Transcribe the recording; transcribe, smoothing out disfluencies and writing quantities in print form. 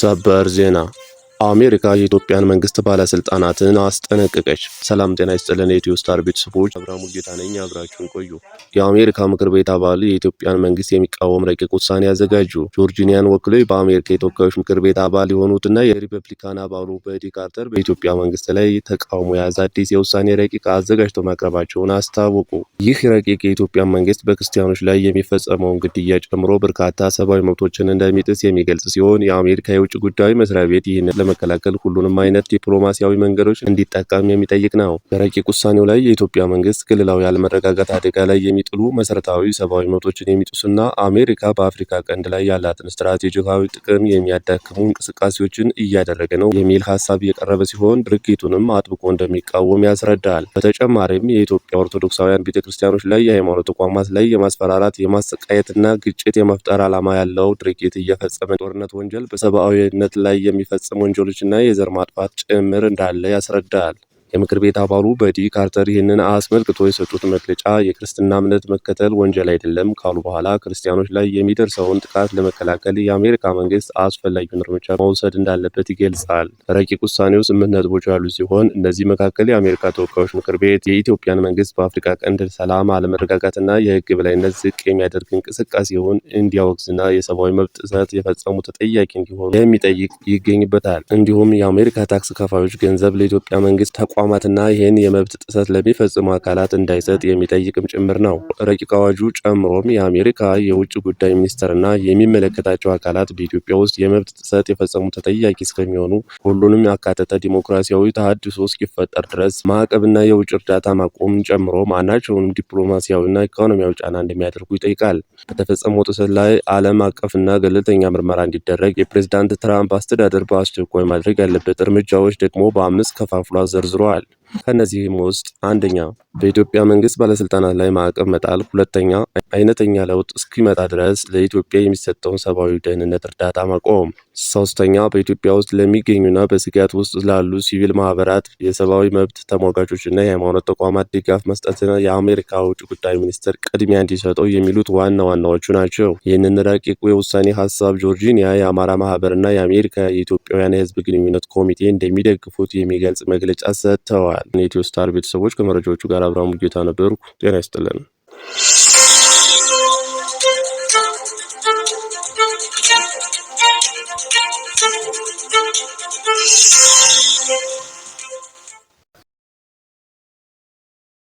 ሰበር ዜና፣ አሜሪካ የኢትዮጵያን መንግስት ባለስልጣናትን አስጠነቀቀች። ሰላም ጤና ይስጥልን የኢትዮ ስታር ቤተሰቦች፣ አብርሃም ሙሉጌታ ነኝ። አብራችሁን ቆዩ። የአሜሪካ ምክር ቤት አባል የኢትዮጵያን መንግስት የሚቃወም ረቂቅ ውሳኔ ያዘጋጁ። ጆርጂያን ወክለው በአሜሪካ የተወካዮች ምክር ቤት አባል የሆኑትና የሪፐብሊካን አባሉ በዲ ካርተር በኢትዮጵያ መንግስት ላይ ተቃውሞ የያዘ አዲስ የውሳኔ ረቂቅ አዘጋጅተው ማቅረባቸውን አስታወቁ። ይህ ረቂቅ የኢትዮጵያ መንግስት በክርስቲያኖች ላይ የሚፈጸመውን ግድያ ጨምሮ በርካታ ሰብአዊ መብቶችን እንደሚጥስ የሚገልጽ ሲሆን፣ የአሜሪካ የውጭ ጉዳይ መስሪያ ቤት ይህንን ለመከላከል ሁሉንም አይነት ዲፕሎማሲያዊ መንገዶች እንዲጠቀም የሚጠይቅ ነው። በረቂቅ ውሳኔው ላይ የኢትዮጵያ መንግስት ክልላዊ አለመረጋጋት አደጋ ላይ የሚጥሉ፣ መሰረታዊ ሰብአዊ መብቶችን የሚጥሱና አሜሪካ በአፍሪካ ቀንድ ላይ ያላትን ስትራቴጂካዊ ጥቅም የሚያዳክሙ እንቅስቃሴዎችን እያደረገ ነው የሚል ሀሳብ የቀረበ ሲሆን፣ ድርጊቱንም አጥብቆ እንደሚቃወም ያስረዳል። በተጨማሪም የኢትዮጵያ ኦርቶዶክሳውያን ቤተክርስቲያኖች ላይ፣ የሃይማኖት ተቋማት ላይ የማስፈራራት፣ የማሰቃየትና ግጭት የመፍጠር ዓላማ ያለው ድርጊት እየፈጸመ፣ ጦርነት ወንጀል፣ በሰብአዊነት ላይ የሚፈጸም ወንጀሎችና የዘር ማጥፋት ጭምር እንዳለ ያስረዳል። የምክር ቤት አባሉ በዲ ካርተር ይህንን አስመልክቶ የሰጡት መግለጫ የክርስትና እምነት መከተል ወንጀል አይደለም ካሉ በኋላ፣ ክርስቲያኖች ላይ የሚደርሰውን ጥቃት ለመከላከል የአሜሪካ መንግስት አስፈላጊውን እርምጃ መውሰድ እንዳለበት ይገልጻል። ረቂቅ ውሳኔው ስምንት ነጥቦች ያሉ ሲሆን፣ እነዚህ መካከል የአሜሪካ ተወካዮች ምክር ቤት የኢትዮጵያን መንግስት በአፍሪካ ቀንድ ሰላም፣ አለመረጋጋትና የህግ የበላይነት ዝቅ የሚያደርግ እንቅስቃሴውን እንዲያወግዝና የሰብአዊ መብት ጥሰት የፈጸሙ ተጠያቂ እንዲሆኑ የሚጠይቅ ይገኝበታል። እንዲሁም የአሜሪካ ታክስ ከፋዮች ገንዘብ ለኢትዮጵያ መንግስት ተቋማትና ይህን የመብት ጥሰት ለሚፈጽሙ አካላት እንዳይሰጥ የሚጠይቅም ጭምር ነው። ረቂቅ አዋጁ ጨምሮም የአሜሪካ የውጭ ጉዳይ ሚኒስቴርና የሚመለከታቸው አካላት በኢትዮጵያ ውስጥ የመብት ጥሰት የፈጸሙ ተጠያቂ እስከሚሆኑ፣ ሁሉንም ያካተተ ዲሞክራሲያዊ ተሃድሶ እስኪፈጠር ድረስ ማዕቀብና የውጭ እርዳታ ማቆምን ጨምሮ ማናቸውንም ዲፕሎማሲያዊና ኢኮኖሚያዊ ጫና እንደሚያደርጉ ይጠይቃል። በተፈጸመው ጥሰት ላይ ዓለም አቀፍና ገለልተኛ ምርመራ እንዲደረግ የፕሬዝዳንት ትራምፕ አስተዳደር በአስቸኳይ ማድረግ ያለበት እርምጃዎች ደግሞ በአምስት ከፋፍሎ ዘርዝሯል። ከእነዚህም ውስጥ አንደኛ፣ በኢትዮጵያ መንግስት ባለስልጣናት ላይ ማዕቀብ መጣል፣ ሁለተኛ፣ አይነተኛ ለውጥ እስኪመጣ ድረስ ለኢትዮጵያ የሚሰጠውን ሰብአዊ ደህንነት እርዳታ ማቆም፣ ሶስተኛ፣ በኢትዮጵያ ውስጥ ለሚገኙና በስጋት ውስጥ ላሉ ሲቪል ማህበራት፣ የሰብአዊ መብት ተሟጋቾችና የሃይማኖት ተቋማት ድጋፍ መስጠትና የአሜሪካ ውጭ ጉዳይ ሚኒስትር ቅድሚያ እንዲሰጠው የሚሉት ዋና ዋናዎቹ ናቸው። ይህንን ረቂቅ የውሳኔ ሀሳብ ጆርጂኒያ የአማራ ማህበርና የአሜሪካ የኢትዮጵያውያን የህዝብ ግንኙነት ኮሚቴ እንደሚደግፉት የሚገልጽ መግለጫ ሰጥተዋል። የኢትዮ ስታር ቤተሰቦች፣ ከመረጃዎቹ ጋር አብርሃም ሙሉጌታ ነበርኩ። ጤና ይስጥልን።